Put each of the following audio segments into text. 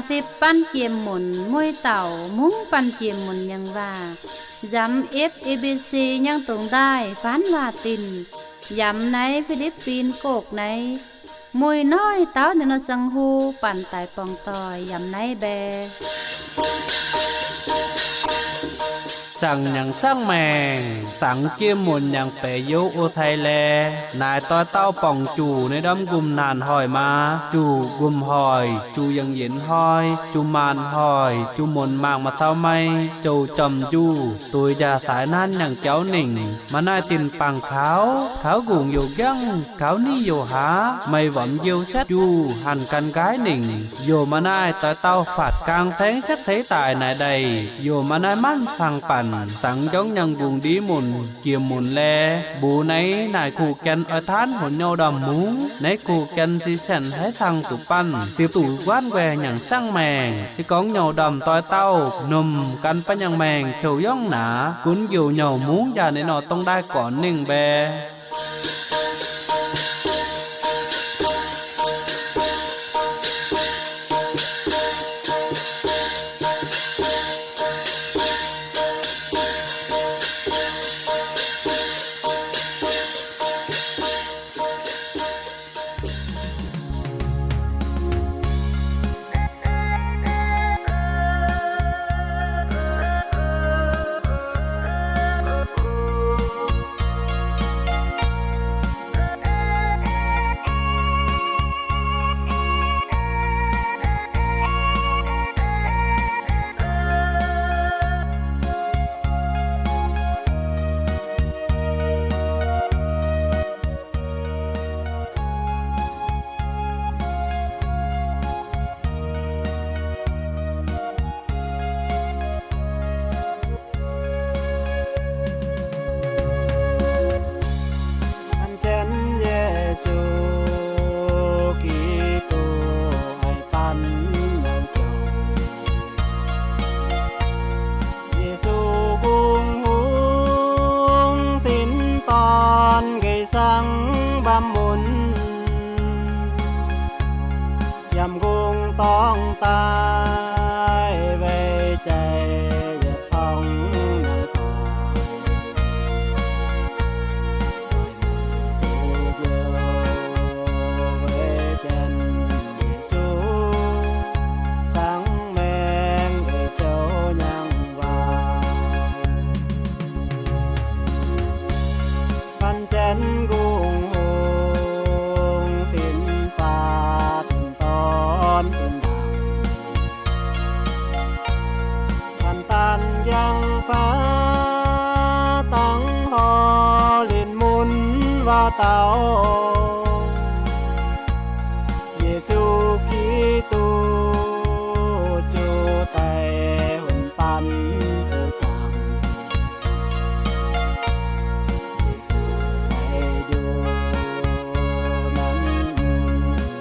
Sipv banh jiex munc mueiz dauh mungv banh jiex munc nyangc waac, yamv epv A B C nyangv dongh ndaaih faanv waac-dinc, yamv naaiv Fi^lipv^bin Gokv naaiv. Muiz noic dauh ninh nor ziangh hu banh daaih borngz doic yamv naaiv mbae. Saangc nyangc saangv maengc, dangx jiex munc nyangc baeqc youz o cai laeh, naaic doix dauh borngc juqc ninh ndorm nqumh naanc hoic maa, juqc nqumh hoic, juqc yienx yienx hnoi, juqc maanc hoic, juqc munc mangc maaih cau mei, jouc jormh njuh, duix njaah saaix nanv nyangc jauv ningc. Maaih naaiv dinc bangc kaux, kaux nqungc youc njiangv, kaux niv youc haav, meih womx njiu setv njuh hanc gan nqaaiv ningc. Youc maaih naaiv doix dauh faatv gaang saengv setv ceix daic naaic ndaih, youc maaih naaiv manv fangx banc dangx njorngv nyangc nqungc ndiev munc jiex munc laeh, mbuox naaiv naaic kuh gaen oix taanv hmuonx nyouh ndorm mungv. Naaiv kuh gaen si saenh haiv cang zuqc banh, diex duqv guaanv nquaeh nyangc saangv maengc. Se gorngv nyouh ndorm doix dauh nomh gan banh nyangc maengc cou yorngv naaic, gunv youc nyouh mungv yaac ninh nor dongh ndaaih gornc ningh mbae. An jienv Yesu Giduc haih banh nangc jouh. Yesu kungx hungh sin dorn geh sangv mbaamh mun, yiem kungx dorngx daaih weic jaic yietc torngv nangc zoih. Weic Janx Yesu, saengv maengc weic jouh nyangc waac. Banh Janx kungx hungx fin-faatv dorn fin-ndaangc, banh daanh njang faatv dangh horc linh mun waac dauh. Yesu Giduc ziouc daaih hunv banh zuqc saangc. Yesu daaih njuov nanv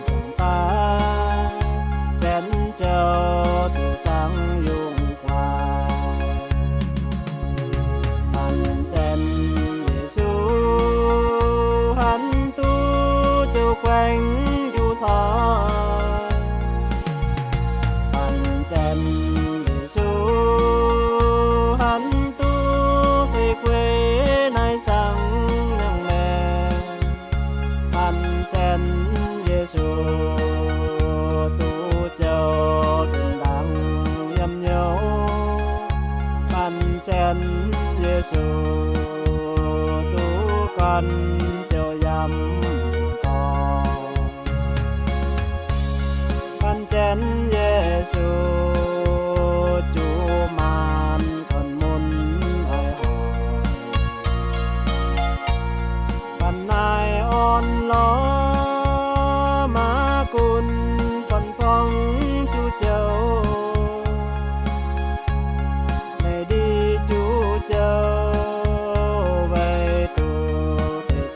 saangc daaih, Janx ziouc duqv saangv yungh guaax. Banh Janx Yesu hanc duqv ziouc guaengx njuov coiv. Banh Janx Yesu hanc duqv fei kuei naaiv saangv nyangc maengc. Banh Janx Yesu duqv ziouc dinh ndaangc yiem hnyouv. Banh Janx Yesu duqv gorn ziouc yiem dorngx. Banh Janx Yesu zuqc maanc dorn mun oix horpc. Banh naaiv orn lorz maa gunv born-borngv juv jouv, naaiv ndie juv jouv weic duqv deix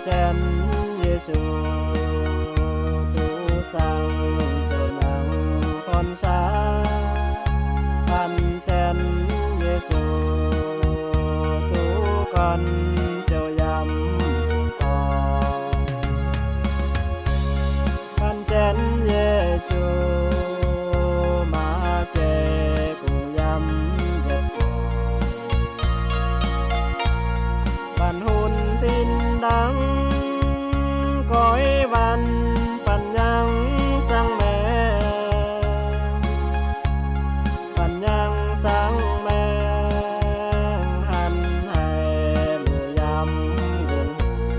Janx Yesu duqv saangv ziouc nangc dorn saax. An janx Yesu duqv gorn ziouc yaac mv dorngc. An janx Yesu maaih jai kungx yaac mv yietc dorngc. Banh hunx sin dangv goiv waanc, banh nyangv saangv maengh, banh nyangv saangv maengh, hanc haic luoqc yaac mv nqongx.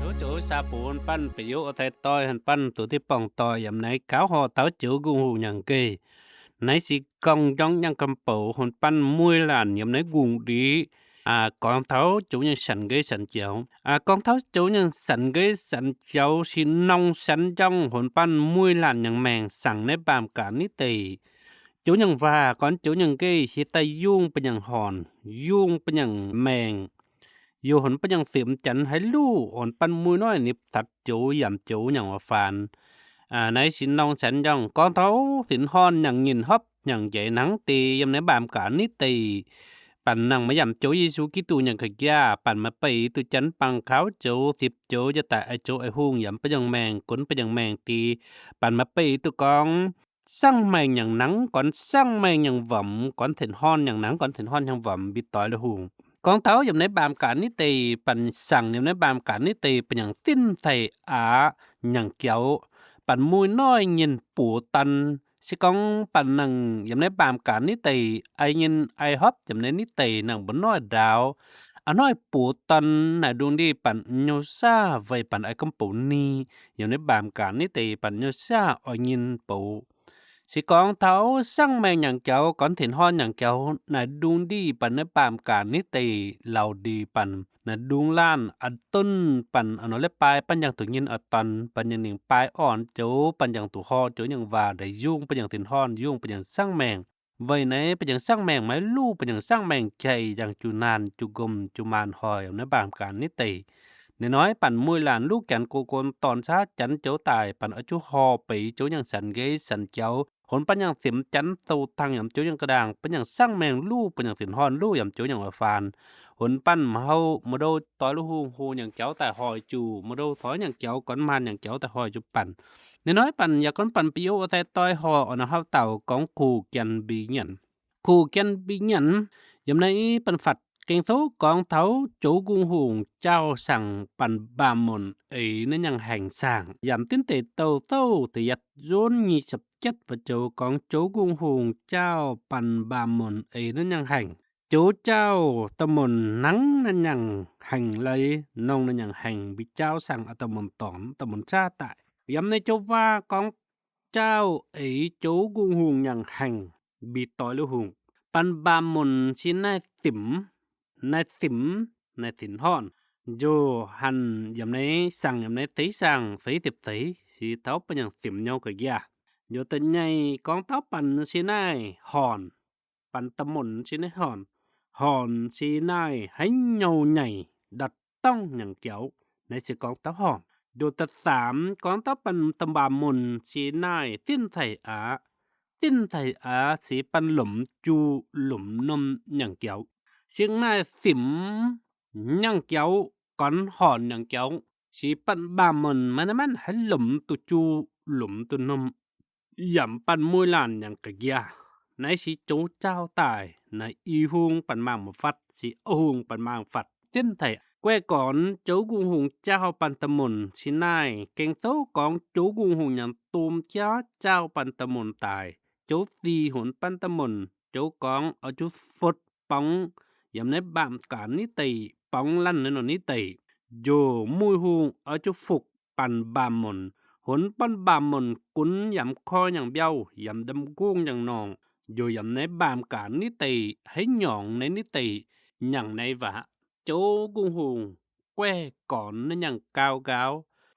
Zoux zoux saa bun banh ba'youz oix daaih doix, hon banh zuqc diqv borngc doic yaac naaiv gaux horh taux Joux Gungh Hungh nyanc nqaih. Naaiv se gorngv njorngv nyangv ganh bouc hon banh mueiz laanh yiem naaiv ngongh ndiqv gorngv taux Joux nyei sanc nqaih sanc jaux. Gorngv taux Joux nyei sanc nqaih sanc jaux, sin norm sanc njorngh hon banh mueiz laanh nyangc maengc saangc naaiv mbaamh gaax nitv deic. Joux nyangc waac gorn Joux nyangc nqaih se daaih yungh bun nyangc horn, yungh bun nyangc maengc, yungh hon bun nyangc siepv janx haaix luv hon banh mueiz noiv nipv tatv Joux yaac Joux nyangc waac faanx. Naaiv sin norm sanc njorngh gorngv taux sin horn nyangc nyinh hopv nyangc njaix nangv deix yiem naaiv mbaamh gaax nitv deic. Banh nangh maiv yaac Joux Yesu Giduc nyangc ga'njaav, banh maiv beih duqv janx bangc kaux Joux, siepv Joux, yaac daaih ei Joux ei hungh yaac bun nyangc maengc, gunv bun nyangc maengc deix. Banh maiv beih duqv gorngv saangv maengc nyangc nangv, gorn saangv maengc nyangc womx, gorn tin-horn nyangc nangv, gorn tin-horn nyangc womx, mbiv doix lui-hungh. Gorngv taux yiem naaiv mbaamh gaax nitv deic, banh saangc yiem naaiv mbaamh gaax nitv deic bun nyangc sinv ceix aqv nyangc jaux. Banh mueiz noiv nyinh buoz dan, se gorngv banh nangh yiem naaiv mbaamh gaax nitv deic, ei nyinh ei hopv yiem naaiv nitv deic nangh mbuo noiv ndaaux, a'hnoi buoz dan naaic ndungh ndiev banh nyou saah weic banh ei gomv bouc ni yiem naaiv mbaamh gaax nitv deic banh nyou saah oix nyinh bouc. Se gorngv taux saangv maengc nyangc jaux, gorn tin-horn nyangc jaux, naaic ndungh ndiev banh naaiv mbaamh gaax nitv deic laauc ndiev banh naaic ndungh laanh a'dunv banh a'hnoi la'baaix banh jangx duqv nyinh oix dorn, banh nyangx ningc baaix orn Joux, banh jangx duqv horh Joux nyangc waac, daaih yungh bun nyangc tin-horn, yungh bun nyangc saangv maengc. Weic naaiv bun nyangc saangv maengc maiv luv, bun nyangc saangv maengc jaic yangh juqc naanc juqc nqomh juqc maanc hoic naaiv mbaamh gaax nitv deic. Ninh hnoi banh mueiz laanh luv Janx go gon dorn caav Janx joux daaih, banh oix zuqc horh beiz Joux nyangc sanc nqaih sanc jaux, honx banh nyangc siemx Janx sou dangh yaac Joux nyangc ga'ndaangc, bun nyangc saangv maengc luv, bun nyangc tin-horn luv yaac Joux nyangc oix faanx. Honx banh maiv houv, maiv ndou doix lui-hungh hoc nyangc jaux daaih hoic juqc, maiv ndou doix nyangc jaux gorn maanc nyangc jaux daaih hoic juqc banh. Ninh hnoi banh yaac gorngv banh ba'youz oix daaih doix hoic oix nor haav dauh gorngv kuh Janx mbi nyanc. Kuh Janx mbi nyanc, yiem naaiv banh fatv Ging-Sou gorngv taux Joux Gungh Hungh jaauv saangc banh mbaamh munc eix naaiv nyangc haengh saangc. Yaac mv dinv deix douh douh da'yietv nzunv nyic ziepc jietv fu'jueiv gorngv Joux Gungh Hungh jaauv banh mbaamh munc eix naaiv nyangc haengh. Joux jaauv domh munc nangv naaiv nyangc haengh leiz nongh naaiv nyangc haengh mbi jaauv saangc domh munc dorngx, domh munc caav daaih. Yiem naaiv joux waac gorngv jaauv eix Joux Gungh Hungh nyangc haengh mbi doix lui-hungh. Banh mbaamh munc se naaiv simx, naaiv simx, naaiv tin-horn. Njoh hanc yiem naaiv saangc, yiem naaiv deix saangc seix ziepc seix se taux banh nyangc simx nyouh ga'njaav. Njoh da'nyeic gorngv taux banh se naaiv horn, banh domh munc se naaiv horn. Horn se naaiv haaix nyouh nyaih ndatc dorngv nyangc jaux, naaiv se gorngv taux horn. Njoh da'saamx gorngv taux banh domh mbaamh munc se naaiv sinv ceix aqv. Sinv ceix aqv se banh lomc juqc lomc norm nyangc jaux. Se naaiv simx nyangc jaux gorn horn nyangc jaux se banh mbaamh munc maiv naaiv manv haaix lomc duqv juqc lomc duqv norm, yaac banh mueiz laanh nyangc ga'njaav. Naaiv se joux jaauv daaih naaiv i hungh banh maangh mv fatv, se o hungh banh maangh fatv. zinh daaih. Guei gornx Joux Gungh Hungh jaau Baan Da'Munc cin naaiv, Ging-Sou gorngv Joux Gungh Hungh nyanc domh jaav jaau Baan Da'Munc daaih, Joux Sih hunx Baan Da'Munc, Joux gorngv oix zuqc futv borngz yiem naaiv mbaamh gaanx nitv deic, borngz lanv naaiv norm nitv deic, njoh Muih Hungh oix zuqc fukv Baan Mbaamh Munc, hunx Baan Mbaamh Munc gunx yaac koi nyangc mbiauh, yaac ndamv nqungh nyangc norngc, njoh yiem naaiv mbaamh gaanx nitv deic, haaix nyungc naaiv nitv deic nyangc naaiv waac. Joux Gungh Hungh guei gornx naaiv nyangc gau gau,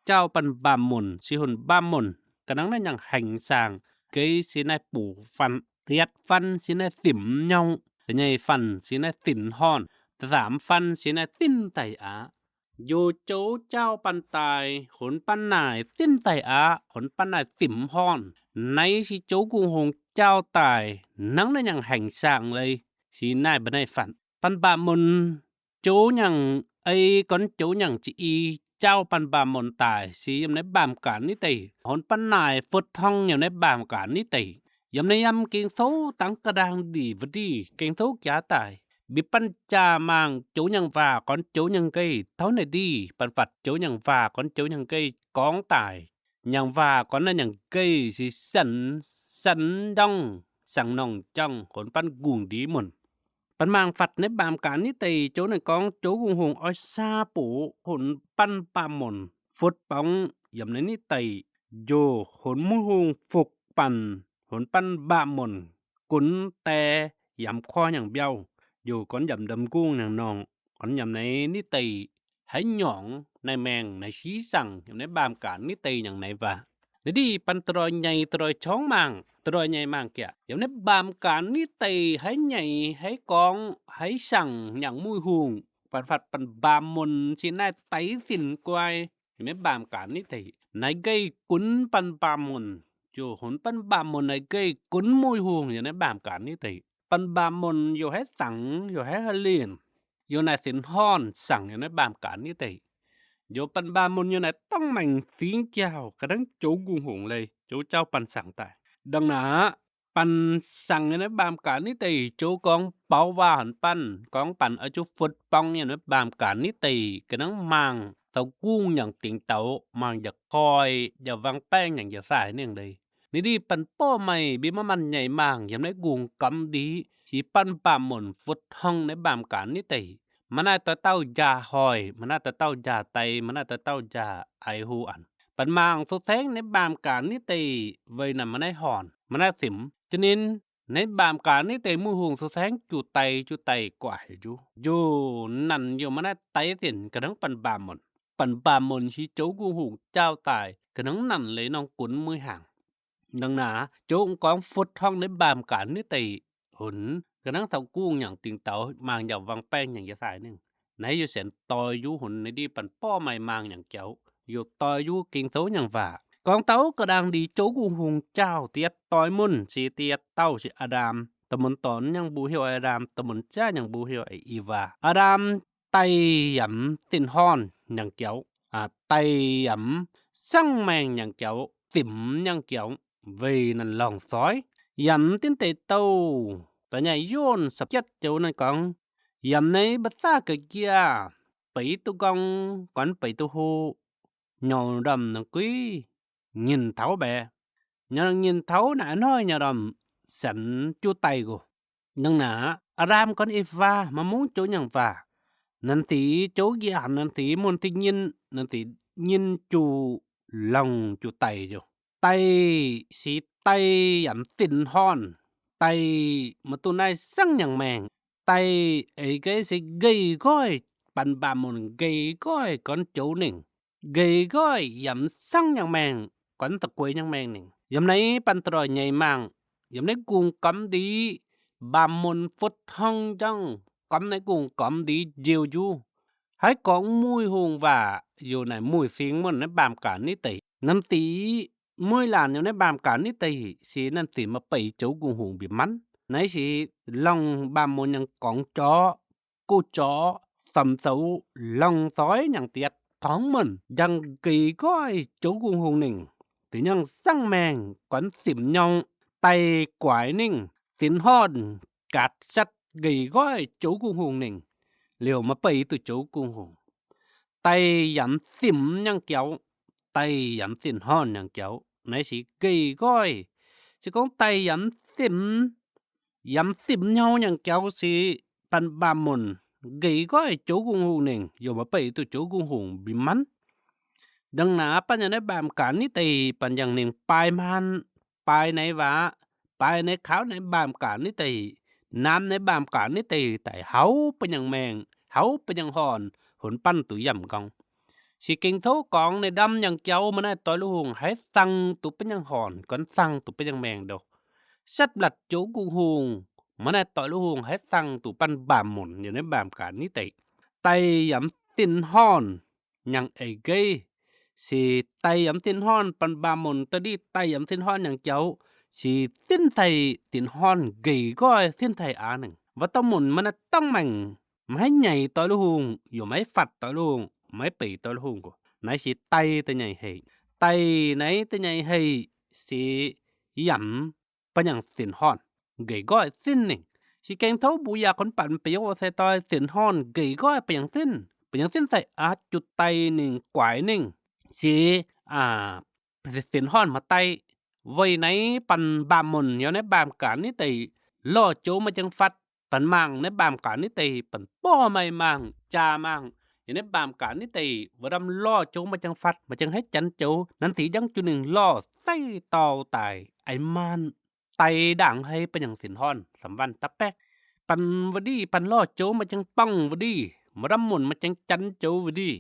jaau Baan Mbaamh Munc, se hunx Mbaamh Munc ga'nangv naaiv nyangc haengx saangc, gei se naaiv buc fanh, da'yietv fanh se naaiv simx nyouh, da'nyeic fanh se naaiv sinx horn, da'saam fanh se naaiv zinh daic aqv. Njoh Joux jaau Baan daaih, hunx Baan naaic zinh daic aqv, hunx Baan naaic simx horn. Naaiv se Joux Gungh Hungh jaau daaih, hnangv naaiv nyangc haengx saangc leiz, se naaiv mbuo naaiv fanh. Baan Mbaamh Munc, Joux nyangc ei gornx Joux nyangc za'eix jaau Baan Mbaamh Munc daaih, se yiem naaiv mbaamh gaanx nitv deic, hunx Baan naaic futv horngh yiem naaiv mbaamh gaanx nitv deic. Yiem naaiv yiem Ging-Sou dangx ga'ndaangc ndic wuov ndic, Ging-Sou jaax daaih, mbic Baan Jaa Maangh Joux nyangc waac gornx Joux nyangc nqeic taux naaic ndic, Baan Fatv Joux nyangc waac gornx Joux nyangc nqeic gorngv daaih, nyangc waac gornx naaiv nyangc nqeic se sanx, sanx ndorngh, saangc norngc jangh, hunx Baan nqungh ndiev munc. Baan Maangh Fatv naaiv mbaamh gaanx nitv deic, Joux naaic gorngv Joux Gungh Hungh oix saa boc hunx Baan Mbaamh Munc futv borngz yiem naaiv nitv deic, njoh hunx Muih Hungh fukv Baan, hunx Baan Mbaamh Munc gunx die yaac koi nyangc mbiauh, njoh gornx yaac ndamv nqungh nyangc norngc, gornx yiem naaiv nitv deic, haaix nyungc naaiv maengh naaiv siqv saangc yiem naaiv mbaamh gaanx nitv deic nyangc naaiv waac. Naaiv ndic baan da'doih nyei, da'doih corngv maangh, da'doih nyei maangh giaqc, yiem naaiv mbaamh gaanx nitv deic haaix nyei, haaix gorngv, haaix saangc nyangc Muih Hungh, Baan Fatv Baan Mbaamh Munc cin naaiv daix sinx guai yiem naaiv mbaamh gaanx nitv deic. Naaiv nqeic gunx Baan Mbaamh Munc, njoh hunx Baan Mbaamh Munc naaiv nqeic gunx Muih Hungh yiem naaiv mbaamh gaanx nitv deic. Baan Mbaamh Munc youc haaix saangc, youc haaix haaix liemh, youc naaic sinx horn saangc yiem naaiv mbaamh gaanx nitv deic. Njoh Baan Mbaamh Munc youc naaic dorngv maengc fingx jauh ga'nangv Joux Gungh Hungh leiz, Joux jauv Baan saangc daaih. Dangh naaiv Baan saangc yiem naaiv mbaamh gaanx nitv deic, Joux gorngv baaux waac hunx Baan, gorngv Baan oix zuqc futv borngz yiem naaiv mbaamh gaanx nitv deic ga'nangv maangh dau nqungh nyangc dingx daux, maangh yaac koi, yaac wangc baengh nyangc yaac saaic ningh leiz. Naaiv ndic Baan Borv Meih mbiv maiv maaih nyei maangh yiem naaiv nqungh gormx ndic, se Baan Mbaamh Munc futv horngh naaiv mbaamh gaanx nitv deic. Maaih naaiv dauh dauh njaah hoic, maaih naaiv dauh dauh njaah die, maaih naaiv dauh dauh njaah aiv hu aqv. Baan maangh sou saengv naaiv mbaamh gaanx nitv deic weic naaic maaih naaiv horn, maaih naaiv simx. Jiex ninh naaiv mbaamh gaanx nitv deic Muih Hungh sou saengv juv die juv die guaix juv, njoh nanc youh maaih naaiv daix sinx ga'nangv Baan Mbaamh Munc. Baan Mbaamh Munc se Joux Gungh Hungh jaau daaih ga'nangv nanc leiz norm gunx mueiz hnaangx. Dangh naaiv Joux gorngv futv horngh naaiv mbaamh gaanx nitv deic, hunx ga'nangv dau nqungh nyangc dingx daux, maangh yaac wangc baengh nyangc yaac saaic ningh. Naaiv youh sienx doix yuv hunx naaiv ndic Baan Borv Meih maangh nyangc jauv, youh doix yuv Ging-Sou nyangc waac. Gorngv taux ga'ndaangc ndic Joux Gungh Hungh jaau da'yietv doix munv se da'yietv dauh se Aa^ndam. Da'munx dorn nyangv mbuo heuc Aa^ndam, da'munx jaav nyangv mbuo heuc Ewaa. Aa^ndam die yaac mv sinx horn nyangc jauv, die yaac mv zangv maengh nyangc jauv, simx nyangc jauv, weic naaic lorngc soiv. Yaac mv diqv deix douh. Da'nyeic Yonv sapc jietv joux naaiv gorngv, yaac mv naaiv mbuo zaah ga'njiaa, beiz duqv nqorng, gornv beiz duqv hoqc, nyauc ndorm nangc guiv nyinh taux mbaeqc. Nyauc nyinh taux naaic a'hnoi nyauc ndorm sienx juv die nqox. Dangh naaiv Aa^ndam gornv Ewaa, maaih mungv joux nyangc waac. Naaiv deix joux njiec naaiv deix mun deix nyinh, naaiv deix nyinh juv longc juv die njoux. Die se die yaac mv sinx horn. Die maiv duqv naaiv zangv nyangc maengh. Die eix nqeiv se nqeih nqoih, Baan Mbaamh Munc nqeih nqoih gornv joux ningh. Nqeih nqoih yaac mv zangv nyangc maengh, gornv da'gueix nyangc maengh ningh. Yiem naaiv baan da'doih nyeic maangh, yiem naaiv nqungh gormx ndic, Mbaamh Munc futv horngh njang, gormx naaiv nqungh gormx ndic njiec juv. Haaix gorngv Muih Hungh waac youc naaic muih singx munv naaiv mbaamh gaanx nitv deic. Naaiv deix mueiz laanh yiem naaiv mbaamh gaanx nitv deic se naaiv deix maaih beic joux Gungh Hungh mbic manv. Naaiv se longc Mbaamh Munc nyangc gorngv jorqv, gox jorqv, samx zoux, longc soiv nyangc diex torngv munv, njang nqeih nqoih joux Gungh Hungh ningh. Deix nyangv zangv maengh gornv simx nyauv, die guaix ningh, sinx horn, gaatv satv nqeih nqoih joux Gungh Hungh ningh. liouc maaih beiv duqv zoux gong hungh. Daic yaac mv zimv nyangc jauv, daic yaac mv zinh hnorn nyangc jauv. Naaiv se geh nqoi. Se gorngv daic yaac mv zimv, yaac mv zimv hnyouv nyangc jauv se banh mbaamh munc geh nqoi zoux gong hungh ningc, youh maaih beiv duqv zoux gong hungh mbi manv. Ndongc naaic banh yaac naaiv mbaamh gaanv nitv deic banh yangh ningc baaix maan, baaix naaiv waac, baaix naaiv kaux naaiv mbaamh gaanv nitv deic, naamx naaiv mbaamh gaanv nitv deic daic hauv ba'nyangh maengh, hauv ba'nyangh horn, honx banh duqv yamh nqorngv. Se gengh tov gorngv naaiv ndamv nyangc jauv maaih naaiv doix lu hungh haih zangh duqv ba'nyangh horn, gorngv zangh duqv ba'nyangh maengh ndouh. Setv blatc zoux gong hungh, maaih naaiv doix lu hungh haih zangh duqv banh mbaamh munc yaac naaiv mbaamh gaanv nitv deic. Daic yaac mv zinh hnorn nyangc eix geiv, se daic yaac mv zinh hnorn banh mbaamh munc da'ndiev daic yaac mv zinh hnorn nyangc jauv, se zinh zeic zinh hnorn geh nqoi zinh zeic aqv ningc. Waac dauh munc maaih naaiv dorngx maengc, maiv nyaic doix lu hungh, yaac maiv fatv doix lu hungh, maiv beic doix lu hungh. Naaiv se daic da'nyeic hec. Daic naaiv da'nyeic hec se yaac mv ba'nyangh zinh hnorn geh nqoi zinh ningc. Se gengh tov mbuo yaac gorngv banh ba'youz sai-doix zinh hnorn geh nqoi ba'nyangh zinh, ba'nyangh zinh zeic aqv, juv daic ningc guaix ningc se zinh hnorn maaih daic. Weic naaiv banh mbaamh munc yaac naaiv mbaamh gaanv nitv deic lorh joux maaih jangx fatv, banh mangc naaiv mbaamh gaanv nitv deic banh borqv maaih mangc jaa mangc, yaac naaiv mbaamh gaanv nitv deic wuov ndamv lorh joux maaih jangx fatv, maaih jangx haiv janx joux, nanv zic jangv juv ningc lorh zeiv dauh daic. Eix maanh daic ndaangc hei ba'nyangh zinh hnorn samv wanv dapv baeqv. Banh wuov ndiev banh lorh joux maaih jangx borngh wuov ndiev, wuov ndamv munc maaih jangx janx joux wuov ndiev,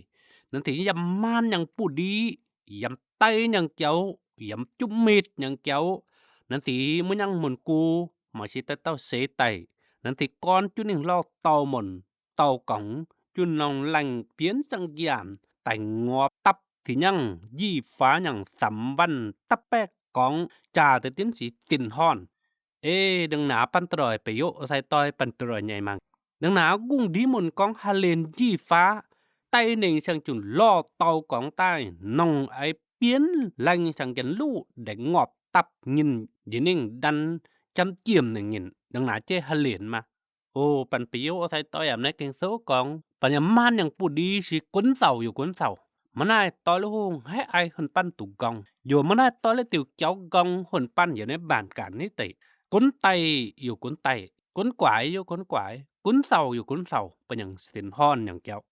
nanv zic yaac maan nyangc buoz-ndie, yaac daic nyangc jauv, yaac juv mitc nyangc jauv. Nanv zic muoz-nyangv munc gu, maaih se daaih dauh seix daic, nanv zic gorn juv ningc lorh dauh munc, dauh gorngv juv norm laengh bienv zangv njaanc daic ngorpc dapv zic nyangv njic faax nyangc samv wanv dapv baeqv gorngv jaax deix diemv sic zinh hnorn. Ei, ndongc naaiv banh doic ba'youz sai-doix banh doic nyeic mangc. Ndongc naaiv gungx ndiev munc gorngv haaix lenc njic faax daic ningc siang-junc lorh dauh gorngv daaih nongc aiv bienv laengh siang-njenc luqv deix ngorpc dapv nyinh njiec ningv ndanv jamv jiemh ningc nyinh. Ndongc naaiv jeiv haaix lenc maah. O, banh ba'youz sai-doix yaac naaiv gengh souv gorngv banh yaac maan nyangc buoz-ndie se gunv zauc yaac gunv zauc. Maaih naaiv doix lu hungh haiv ai hon banh duqv nqorngv, yaac maaih naaiv doix lu diuc jaux nqorngv hon banh yaac naaiv mbaamh gaanv nitv deic. Gunv daic yaac gunv daic, gunv guaix yaac gunv guaix, gunv zauc yaac gunv zauc, banh yaac zinh hnorn nyangc jauv.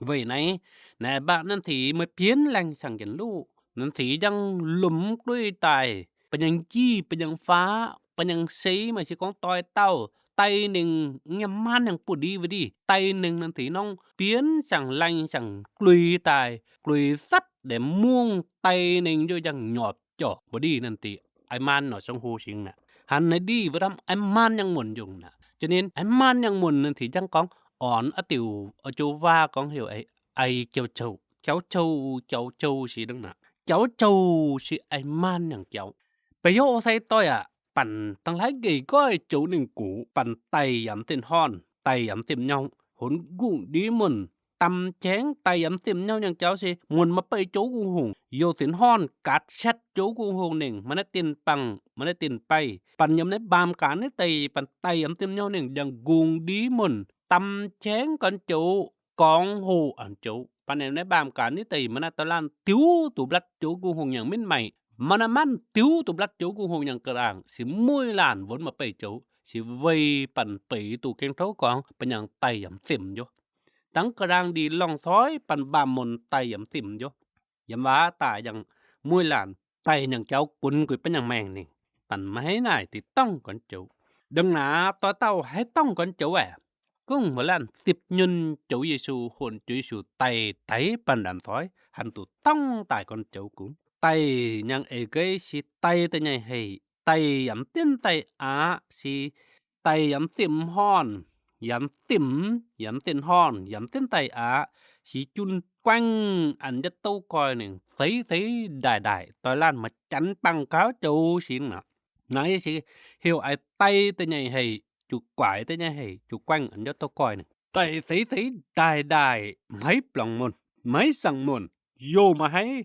Weic naaiv, naaiv baac nanv zic maaih bienv laengh siang-njenc luqv, nanv zic njang lomc dueiv daaih, banh yaac njic, banh yaac faax, banh yaac seix, maaih se gorngv doix dauh daic ningc, yaac maan nyangc buoz-ndie wuov ndiev daic ningc, nanv zic norm bienv siang-laengh siang-gluix daaih, gluix zatv deix mungv daic ningc njoh njang nyopc jorc wuov ndiev nanv zic. Aiv maan norqc song hlo singx naaic, hanc naaiv ndiev wuov ndamv aiv maan nyangc munc nyungc naaic. Jiex ninh aiv maan nyangc munc nanv zic njang gorngv orn a'diuc oix joux waac gorngv heuc ai jauv-coux, jauv-coux, jauv-coux sic ndongc naaic. Jauv-coux sic aiv maan nyangc jauv. Ba'youz sai-doix aac, banh dangh hlaiv nqeic nqoiv joux ninh gux, banh daic yaac mv zinh hnorn, daic yaac mv zinh nyauv, honx gungx ndiev munc dam jaengv daic yaac mv zinh nyauv nyangc jauv se munc maaih beih joux gungh hungh, youh zinh hnorn gaatv setv joux gungh hungh ningc, maaih naaiv dinh bangh, maaih naaiv dinh baih, banh yiem naaiv mbaamh gaanv nitv deic, banh daic yaac mv zinh nyauv ningc, yangh gungx ndiev munc dam jaengv gorn joux, gorngv hoqc a'joux. Banh yiem naaiv mbaamh gaanv nitv deic maaih naaiv doix laanh diuv duqv mblatv joux gungh hungh yangh mienh maengc, maaih naaiv maanv diuv duqv mblatv joux gungh hungh yangh ga'naangh, se mueiz laanh wuonv maaih beih joux, se weic banh beic duqv gengh tov gorngv banh yangh daic yaac mv zinh njoux. Dangv ga'naangh ndie lorngh soi banh mbaamh munc daic yaac mv zinh njoux. Yiem waac daaih yangh mueiz laanh daic nyangc jauv gunv guix banh yangh maengh ningc. Banh maiv naaic deix dorngh gorn joux. Ndongc naaic doix dauh haiz dorngh gorn joux aeqv, gunv mbuo laanh zipv nyunh joux Yesu, honc joux Yesu daic daix banh ndaamv soi, hanc duqv dorngh daaih gorn joux gunv. Daic nyangh eix geix se daic da'nyeic hec, daic yaac mv zinh daic aqv se daic yaac mv zinh horn, yaac mv zinh, yaac mv zinh horn, yaac mv zinh daic aqv, se jun guaengv an jienv douv goih ningc, seix seix ndaaih ndaaih, doix laanh maaih janx bangh gauv joux sin aqv. Naaiv se heuc a'daic da'nyeic hec, juv guaix da'nyeic hec, juv guaengv an jienv douv goih ningc. Daic seix seix ndaaih ndaaih, maiv blongc munc, maiv saangc munc, youh maiv haih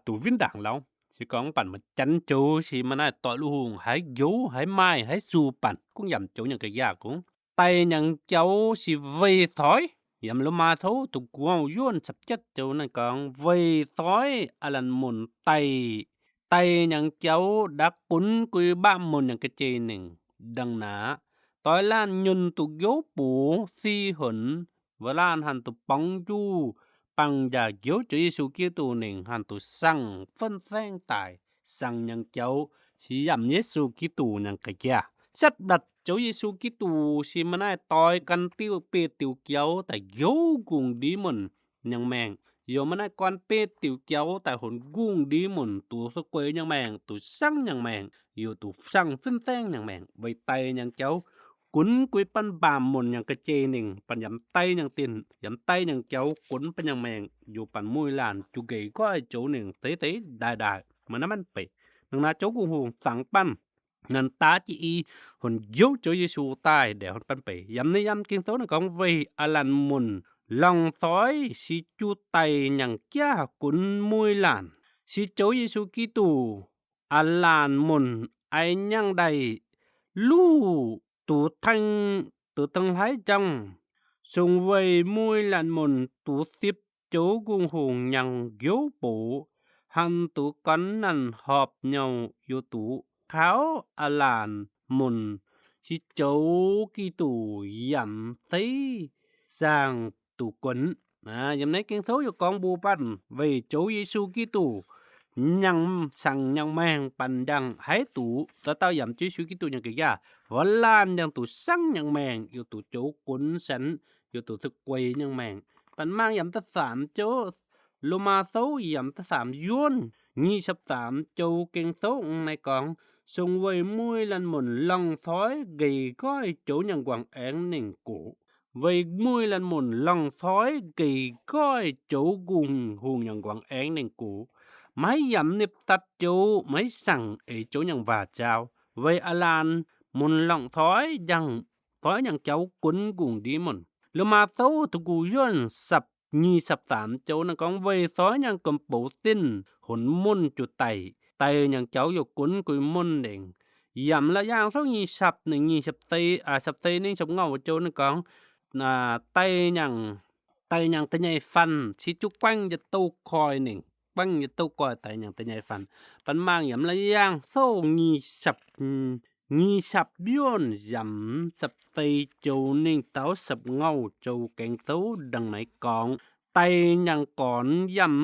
duqv win ndaangc lauh. Se gorngv banh maaih janx joux se maaih naaiv doix lu hungh haiz njoux, haiz maaih, haiz suh banh, gunv yaac joux nyangc ga'yaah gunv. Daic nyangc jauv se weih coix, Yiem Lomaa Sou da'gu'nyuoz yuonh caqv-jietv joux naaiv gorngv, weic soix aav laanh munc daic, daic nyangc jaux ndaav gunv gui mbaamh munc nyangc ga'jeiv ningc. Dangh naaiv, doix laanh nyunc duqv nqouv box si honx, wuov laanh hanc duqv borngz njuh, bangc njaaux nqouv Ziouv Yesu Giduc ningc hanc duqv saangv fen-saengv daaih, saangv nyangc jaux, se yaac Yesu Giduc nyangc ga'jaav. Setv mbatc Ziouv Yesu Giduc se maaih naaiv doix gan diuh bih diuh jaux daaih nqouv nqungh ndiev munc nyangc maengc, yaac maaih naaiv gan bih diuh jaux daaih honx nqungh ndiev munc duqv suqv gueix nyangc maengc, duqv saangv nyangc maengc, yaac duqv saangv fen-saengv nyangc maengc. Weic daic nyangc jaux gunv gui baav mbaamh munc nyangc ga'jeiv ningc, baac yaac daic nyangc dinc, yaac daic nyangc jaux gunv baav nyangc maengc, yaac baac mueiz laanh juv nqeic nqoi zoux ningc deix deix ndaaih ndaaih. Maaih naaiv maiv beic, nangc naaiv Ziouv Gung-Hungh zangx baav, nanc daav jiex i, honx nqouv Ziouv Yesu daaih ndaangc baav beic. Yiem naaiv yiem Ging-Sou naaiv gorngv, weic aav laanh munc longc soix se juv daic nyangc jaav gunv mueiz laanh, se Ziouv Yesu Giduc aav laanh munc ai nyangv ndaih luv duqv tengx, duqv tengx hlaaix njang, sung weic mueiz laanh munc duqv sipv Ziouv Gung-Hungh nyangc nqouv box, hanc duqv gorn nanc horpc nyouh, yaac duqv kaux aav laanh munc se Ziouv Giduc yaac zeiv zaangc duqv gunv. Yiem naaiv Ging-Sou yaac gorngv mbuo baac weic Ziouv Yesu Giduc nyangc saangv nyangc maengc baac njang haiz duqv dauh dauh yaac Ziouv Yesu Giduc nyangc ga'jaav, wuov laanh yaac duqv saangv nyangc maengc, yaac duqv zoux gunv senx, yaac duqv suqv gueix nyangc maengc. Baac mangc yiem da'faam Ziouv, Lomaa Sou yiem da'faam yuonv nyic ziepc faam joux Ging-Sou naaiv gorngv, sung weic mueiz laanh munc longc soix nqeic nqoi zoux nyangc nquangx aengx ningc gox. Weic mueiz laanh munc longc soix nqeic nqoi zoux Gung-Hungh nyangc nquangx aengx ningc gox. Maiv yaac nipv datc joux, maiv saangv eix zoux nyangc waac njaaux. Weic aav laanh munc longc soix nyangc, soix nyangc jaux gunv nqungh ndiev munc. Lomaa Sou da'gu'nyuoz nyic ziepc faam joux naaiv gorngv, weic soix nyangc gomh boux zinh honx munc juv daic, daic nyangc jaux yaac gunv gui munc ningc. Yiem Laauh Yaangh Sou nyic ziepc nyic, nyic ziepc, ziepc zeiz, ninh ziepc ngouh joux naaiv gorngv, daic nyangc, daic nyangc da'nyeic faanh se juv guaengv yietc douh koi ningc, guaengv yietc douh koi daic nyangc da'nyeic faanh. Baac mangc yiem Laauh Yaangh Sou nyic ziepc, nyic ziepc yuonv yiem ziepc zeiz joux ninh taux ziepc ngouh joux Ging-Sou ndongc naaiv gorngv, daic nyangc gorn yiem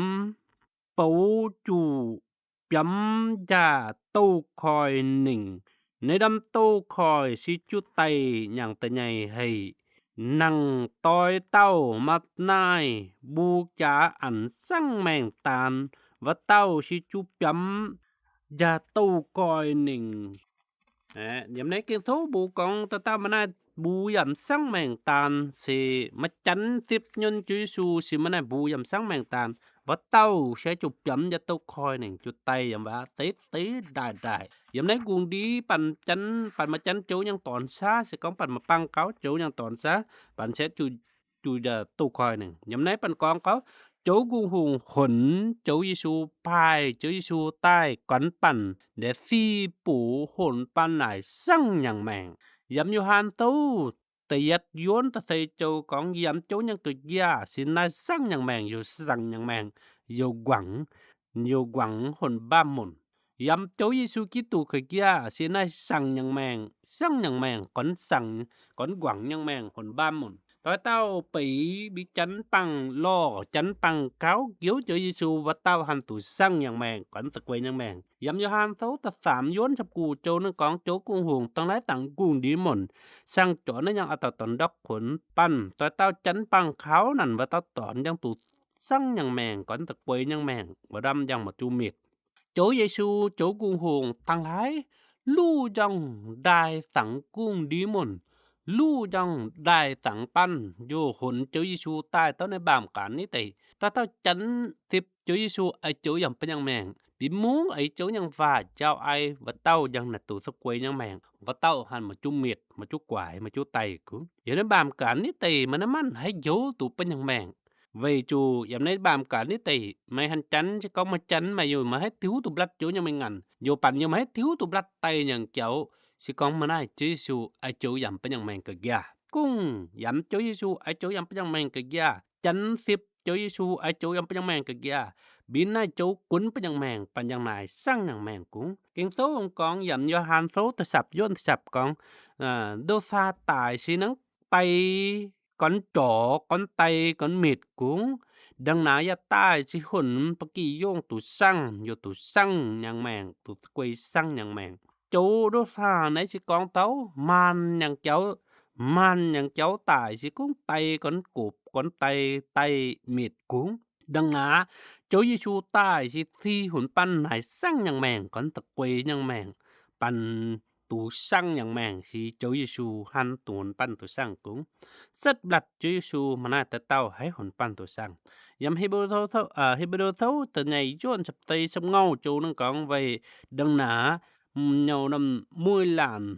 boux juqc biomv njaah douh koi ningc. Naaiv ndamv douh koi se juv daic nyangc da'nyeic haic. Nangc doix dauh maaih naaiv mbuo jaax a'hneiv saangv maengh daan, wuov dauh se juv biomv njaah douh koi ningc. Yiem naaiv Ging-Sou mbuo gorngv dauh dauh maaih naaiv mbuo yaac saangv maengh daan se maiv janx zipv nyunv Ziouv Yesu se maaih naaiv mbuo yaac saangv maengh daan. Wuov dauh se juv biomv njaah douh koi ningc, juv daic yiem waac deix deix ndaaih ndaaih. Yiem naaiv nqungh ndiev baac janx, baac maaih janx joux nyangc dorngx saav, se gorngv baac maaih bangh gaux joux nyangc dorngx saav, baac se juv, juv njaah douh koi ningc. Yiem naaiv baac gorngv gaux, Ziouv Gung-Hungh honx Ziouv Yesu, paaiv Ziouv Yesu daaih gornv baac ndiev si buoz honx baac naaic saangv nyangc maengh. Yiem Yo^han Sou da'yietv yuonv da'feix joux gorngv, yiem Ziouv nyangc ga'nyiaah se naaiv saangv nyangc maengh, youc saangv nyangc maengh, youc nquangx, youc nquangx honx mbaamh munc. Yiem Ziouv Yesu Giduc ga'nyiaah se naaiv saangv nyangc maengh, saangv nyangc maengh, gornv saangv, gornv nquangx nyangc maengh honx mbaamh munc. Doix dauh beix mbiv janx bangh lorh, janx bangh gaux njoux Ziouv Yesu, wuov dauh hanc duqv saangv nyangc maengh, gornv za'gui nyangc maengh. Yiem Yo^han Sou da'faam yuonv ziepc gu'juh joux naaiv gorngv, Ziouv Gung-Hungh dangh naaiv dangx nqungh ndiev munc, saangv jorx naaiv yangh a'dauh dorn ndortv honx baac doix dauh janx bangh kaux naanc wuov dauh dorn yangh duqv saangv nyangc maengh, gornv za'gui nyangc maengh, wuov ndamv yangh maaih juv mietc. Ziouv Yesu, Ziouv Gung-Hungh dangh hlaaix luv njorngh ndaaih dangx nqungh ndiev munc, luv njorngh ndaaih dangx baac youc honx Ziouv Yesu daaih taux naaiv mbaamh gaanv nitv deic. Dauh dauh janx zipv Ziouv Yesu, ei Ziouv yaac bun nyangc maengh. Bieqc mungv ei Ziouv nyangc waac njaaux ei, wuov dauh yangh naaic duqv za'gui nyangc maengh, wuov dauh hanc maaih juv mietc, maaih juv guaix, maaih juv daic gunv. Yiem naaiv mbaamh gaanv nitv deic maaih naaiv manc haih njoux duqv bun nyangc maengh. Weic zuqc yiem naaiv mbaamh gaanv nitv deic, meih hanc janx, se gorngv meih janx, meih youc maiv haih tiuv duqv mblatv Ziouv nyangc maengh ngaanc, youc baac youc maiv haih tiuv duqv mblatv daic nyangc jaux. Se gorngv maaih naaiv Ziouv Yesu, ei Ziouv yaac bun nyangc maengh ga'nyiaah. gungv yamv Ziouv Yesu, oix zoux yangh butv nyangh maengh ga'njiaa. Janx sipv Ziouv Yesu, oix zoux yangh butv nyangh maengh ga'njiaa. Mbienx naaiv zoux gunv butv nyangh maengh, banh yangh naaic sangv nyangh maengh gungx. Ging-Sou gorngv yaac Yo^han Sou da'sapc, Yo^han da'sapc gorngv, Ndo^saa daic se nangv die gorn jorc, gorn die, gorn mitc gungx. Ndongc naaic yaac daaih se hunc ba'gi yongh duqv sangv, youh duqv sangv nyangh maengh, duqv guei sangv nyangh maengh. Zoux ndo^saa naaiv se gorngv taux maanh nyangc jauv, maanh nyangc jauv daic se gorngv die gorn gopc, gorn die, die mitc gungx. Ndongc naaic Ziouv Yesu daaih se si hunc banh naaic sangv nyangh maengh, gorn da'guei nyangh maengh, banh duqv sangv nyangh maengh. Se Ziouv Yesu hnangv duqv hunc banh duqv sangv gungx. Setv mblatc Ziouv Yesu maaih naaiv dauh dauh haiv hunc banh duqv sangv. Yiem He^be^lu Sou da'nyeic yuonh da'feix da'ngauh joux ninh gorngv weic ndongc naaic nyouh norm mueiz laanh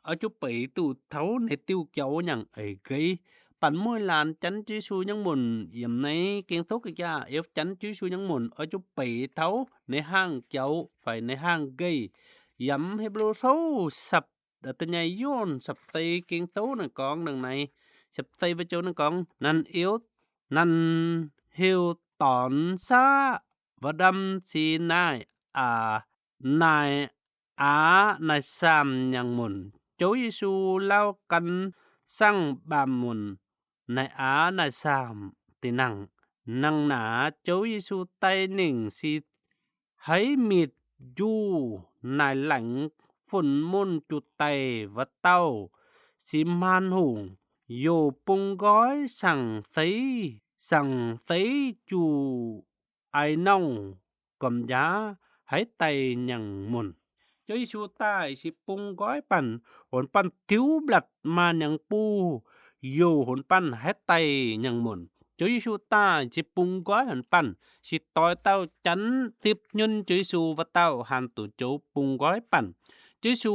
oix zuqc beic duqv taux ninh diuh jauv nyangc eix nqeiv. Banh mueiz laanh janx Yesu nyangc munc yiem naaiv Ging-Sou ga'jaav, yiem janx Yesu nyangc munc oix zuqc beic taux ninh hnangv jauv fai ninh hnangv nqeiv. Yiem He^be^lu Sou da'nyeic yuonh da'feix Ging-Sou ninh gorngv ndongc naaic, da'feix joux ninh gorngv, Naaiv, Naaiv heuc dornx saqv Aa^ndam, se naaic aax, naaic aax naaic saamh nyangc munc. Ziouv Yesu lauh gan sangv baamh munc, naaic aax naaic saamh dih nangh. Nangh naaic Ziouv Yesu die ningc se haiv mitc njuh naaic laengz funx munv juv die wuov dauh se hmaan hungh, youc bung nqoi saangc zeiv, saangc zeiv juh aiv norngh gormx-njaax haiv die nyangc munc. Ziouv Yesu daaih se bung nqoi banh, hunc banh tiux mblatc maaih nyangc buh, youc hunc banh haiv die nyangc munc. Ziouv Yesu daaih se bung nqoi hunc banh, se doix dauh janx zipv nyunv Ziouv Yesu wuov dauh hanc duqv zoux bung nqoi banh. Ziouv Yesu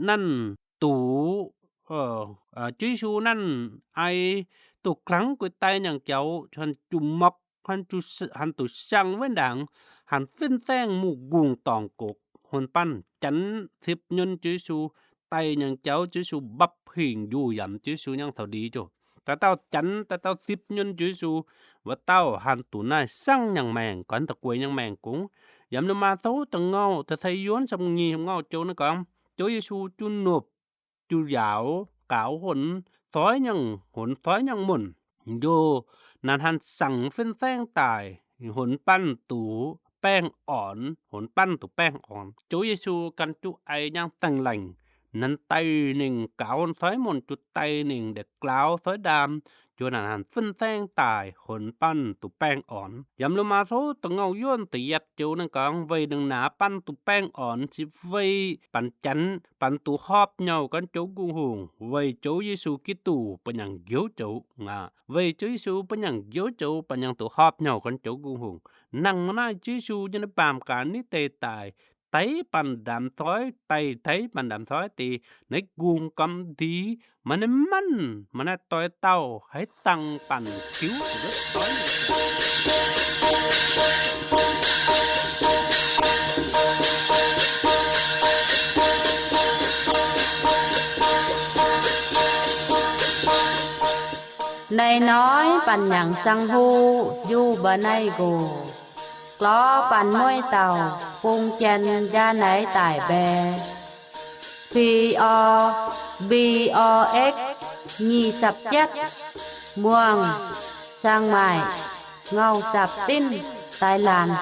nanv duqv, Ziouv Yesu nanv ai duqv glaangv guix die nyangc jauv, hanc jumc mokv, hanc duqv siang-wetv ndaangc, hanc fin-saeng mungh nqungh dorngc gox, hunc banh janx zipv nyunv Ziouv Yesu die nyangc jauv, Ziouv Yesu mbapv hingh njuh yaac Ziouv Yesu nyangv taux ndie joux. Daaih dauh janx, daaih dauh zipv nyunv Ziouv Yesu wuov dauh hanc duqv naaiv sangv nyangc maengc, gorngv da'guei nyangc maengc gungx. Yiem Lomaa Sou da'ngauh da'feix yuonh da'nyeic hmz ngauh joux naaiv gorngv, Ziouv Yesu juv nopc, juv njaaux, gaaux hunc soiv nyangc, hunc soiv nyangc munc, njoh naaic hanc saangc fin-saeng daic, hunc banh duqv baengh ornx, hunc banh duqv baengh ornx. Ziouv Yesu gan juv ai nyangv saeng-laengc, nanv die ningh gaaux soiv munc juv die ningh ndeic glaaux soiv ndaam, njoh naaic hanc fin-saeng daic, hunc banh duqv baengh ornx. Yiem Lomaa Sou da'ngauh yuonh da'yietv joux naaiv gorngv, weic ndongc naaic banh duqv baengh ornx se weic banh janx, banh duqv horpc nyouh gorngv Ziouv Gung-Hungh, weic Ziouv Yesu Giduc bun nyangc njoux joux aqv. Weic Ziouv Yesu bun nyangc njoux joux, banh nyangc duqv horpc nyouh gorngv Ziouv Gung-Hungh. Nangh naaiv Ziouv Yesu nyei baamh gaax nitv deix daic, daiv banh ndaamv-soiv, daiv, daiv banh ndaamv-soiv deix, naaiv nqungh gormx ndie, maaih naaiv manv, maaih naaiv doix dauh haiv dangh banh tiux. Naaiv noiv banh nyangc sang huv njuh mba'naaiv nqox, glor banh mueiv dauh bung jien njaa naaiv daic mbae. P O, B O X, nyic sapc jietv, Muangh, Chiang Mai, ngau sapc dinv, Taiv Laanh.